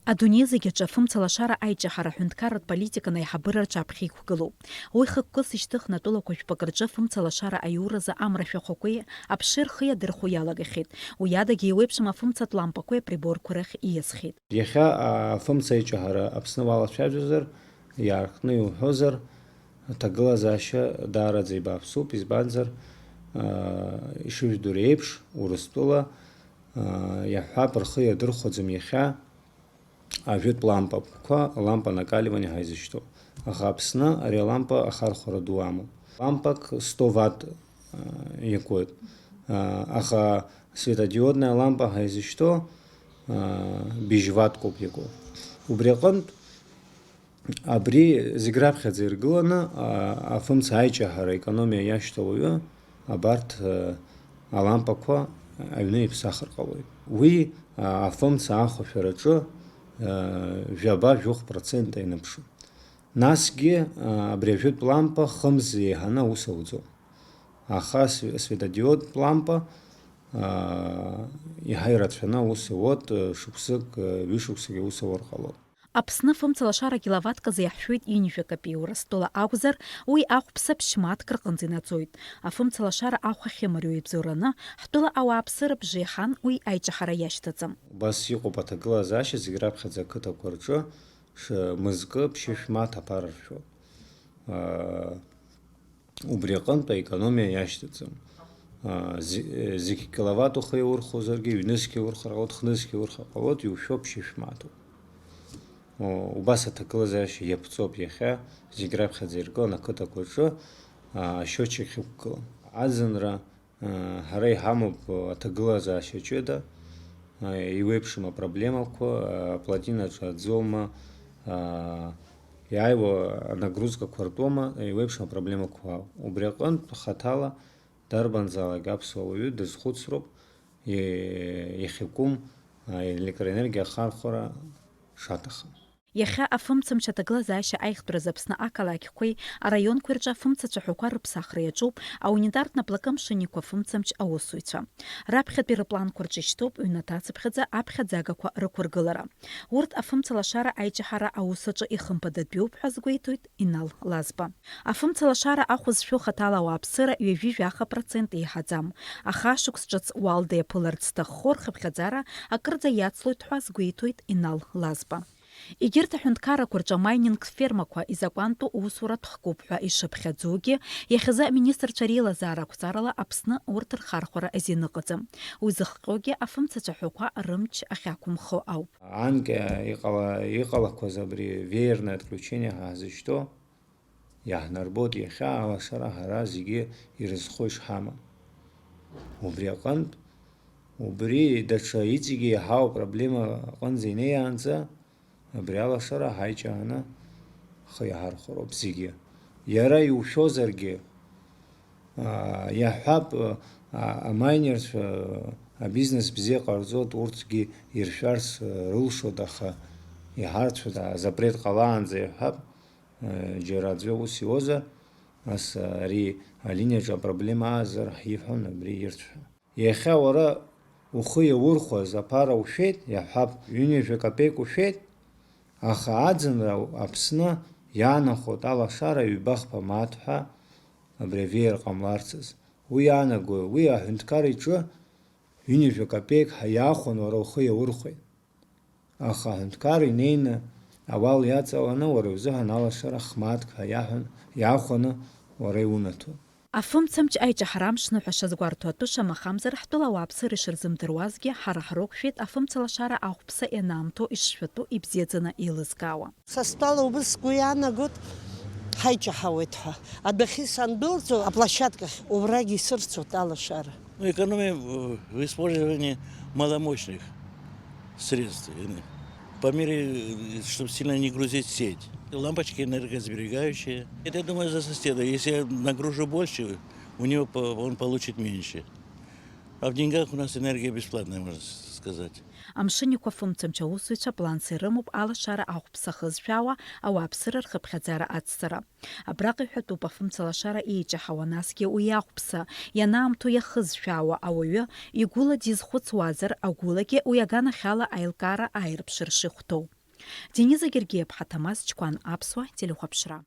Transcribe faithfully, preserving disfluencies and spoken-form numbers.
Адунеи зегь аҿы афымца лашара аиҷаҳара аҳәынҭқарратә политикан аиҳабыра рҿаԥхьа иқәгылоуп. Уи хықәкыс ишьҭыхны атәылақәа жәпак рҿы афымца лашара аиуразы амра шәахәақәеи аԥшеи рхы иадырхәо иалагахьеит. Уи адагьы еиуеиԥшым афымцатә лампақәеи априборқәеи рахь ииасхьеит. Иахьа, а, афымца аиҷаҳара Аԥсны уалацәажәозар, иааркны иуҳәозар, аҭагылазаашьа даараӡа ибааԥсуп, избанзар, а, ишыжәдыруа еиԥш, Урыстәыла, а, иаҳҳәап, рхы иадырхәаӡом иахьа ажәытә лампақәа, лампа накаливание ҳәа изышьҭоу. Аха Аԥсны ари алампа ахархәара ду амоуп. Лампак сто ватт, а, иакуеит. А, аха светодиодная лампа ҳәа изышьҭоу, а, быжь ваттк ауп иаку. Убри аҟынтә, абри зегь раԥхьаӡа иргыланы, а, афымца аиҷаҳара, аекономиа иашьҭоу ауаҩы абарҭ, а, алампақәа аҩны иԥсахыр ҟалоит. Уи, а, афымца ахәашәараҿы, а, жәаба-жәохә процент ианыԥшуп. Насгьы, а, абри ажәытә лампа хымз еиҳаны аус ауӡом. Аха св-, светодиодтә лампа, аа, иаҳа ирацәаны аус ауеит, шықәсык, ҩышықәсагьы аус аур ҟалоит. Аԥсны афымца лашара киловаттказы иаҳшәоит ҩынҩажәа капеи, Урыстәыла акәзар, уи ахәԥса ԥшь мааҭк рҟынӡа инаӡоит. Афымца лашара ахә ахьымариоу ибзоураны, ҳтәыла ауааԥсыра бжеиҳан уи аиҷаҳара иашьҭаӡам. Убас иҟоуп аҭагылазаашьа зегь раԥхьаӡа ақыҭақәа рҿы ш-, мызкы ԥшьышә мааҭ аԥара ршәо. Аа, Убри аҟынтә аекономиа иашьҭаӡам. Аа, зи-, зегь киловатт ухы иаурхәозаргьы, ҩнызқь иаурхар ҟалоит, хнызқь иаурхар ҟалоит, иушәо ԥшьышә мааҭуп. О, убас аҭагылазаашьа иаԥҵоуп иахьа, зегь раԥхьаӡа иргылан ақыҭақәа рҿы, аа, ашьочик ахьықәгылан. Аӡынра, аа, ҳара иҳамоуп аҭагылазаашьа ҷыда, аа, еиуеиԥшым апроблемақәа, аа, аплотинаҿы аӡома, аа, Иааиуа анагрузкақәа ртәома, еиуеиԥшым апроблемақәа. Убри аҟынтә, хаҭала, дарбанзаалак аԥсуа уаҩы дазхәыцроуп, е-, иахьакәым, а, електроенергиа ахархәара шаҭахым. Иахьа афымцамч аҭагылазаашьа аиӷьтәразы Аԥсны ақалақьқәеи араионқәеи рҿы афымцацәаҳәақәа рыԥсахра иаҿуп аунитартә наплакы амшын иқәу афымцамч аусзуҩцәа. Раԥхьатәи рыпланқәа рҿы ишьҭоуп ҩнаҭа цыԥхьаӡа аԥхьаӡагақәа рықәыргылара. Урҭ афымцалашара аиҷаҳара аус аҿы ихымԥадатәиуп ҳәа азгәеиҭоит Инал Лазба. Афымцалашара ахә зшәо хаҭала ауааԥсыра ҩажәи жәаха процент еиҳаӡам, аха ашықәс ҿыц Уалда иаԥыларц зҭаххо рхыԥхьаӡара акырӡа иацлоит ҳәа азгәеиҭоит Инал Лазба. Егьырҭ аҳәынҭқаррақәа рҿы амайнинг фермақәа изакәантәу усура ҭахгоуп ҳәа ишыԥхьаӡогьы, иахьазы аминистрцәа реилазаара ақәҵарала Аԥсны урҭ рхархәара азин ыҟаӡам. Уи зыхҟьогьы афымцацәаҳәақәа рымч ахьақәымхо ауп. Анкьа иҟала-, иҟалақәаз абри веерное отключение ҳәа ҳзышьҭоу, иаҳнарбоит иахьа алашара ҳара зегьы ирызхо ишҳамам. Убри аҟынтә, убри даҽа иҵегьы иаҳау апроблема аҟынӡа инеиаанӡа, абри алашара ҳаиҷааны ҳхы иаҳархәароуп зегьы. Иара иушәозаргьы, аа, иаҳҳәап, аа, амайнерцәа, аа, абизнес бзиа ҟарҵоит, урҭгьы иршәарц, аа, рылшоит, аха иҳарцәоит, аа, запрет ҟалаанӡа иҳәап, аа, џьара аӡәы ус иуазар, ас, аа, ари алиниаҿы апроблема аазар ҳиҳәон абри ирцәҳәа. Иахьа уара ухы иаурхәаз аԥара ушәеит, иаҳҳәап, ҩынҩажәа капеик ушәеит, аха аӡынра Аԥсны иаанахоит алашара ҩба-хԥа мааҭ ҳәа абри авеер ҟамларцаз. Уи иаанагои? Уи аҳәынҭқар иҿы ҩынҩажәа капеик ҳәа иаахәан уара ухы иаурхәеит. Аха аҳәынҭқар инеины ауал иаҵаланы уара узыҳәан алашара хмаҭк ҳәа иаҳәан, иаахәаны уара иунаҭоит. Афымцамч аиҿаҳара амшныҳәа шазгәарҭо атәы шамахамзар, ҳтәыла ауааԥсыра ишырзымдыруазгьы, ҳара ҳроуқәшәеит афымцалашара ахәԥса ианаамҭоу ишшәатәу ибзиаӡаны еилызкаауа. Са стәала убыс сгәы иаанагоит, ҳаиҷаҳауеит ҳәа. Адәахьы сандәылҵуа аплощадкахь, убрагь исырцоит алашара. Ну, экономия в в использовании маломощных средств, э, по мере, э, чтоб сильно не грузить сеть. Лампочки энергосберегающие. Это, я думаю, за соседа. Если я нагружу больше, у него по он получит меньше. А в деньгах у нас энергия бесплатная, можно с Амшын иқәа фымцамч аусзуҩцәа планс ирымоуп алашара ахәԥса хызшәаауа, ауааԥсыра рхыԥхьаӡара ацҵара. Абраҟа иҳәатәуп афымцалашара еиҷаҳауа, насгьы уи ахәԥса ианаамҭоу иахызшәаауа ауаҩы игәыла дизхәыцуазар, агәылагьы уи аганахьала аилкаара аирԥшыр шихәҭоу. Дениза Гергиаԥҳа, Ҭамаз Чқәан, Аԥсуа телехәаԥшра.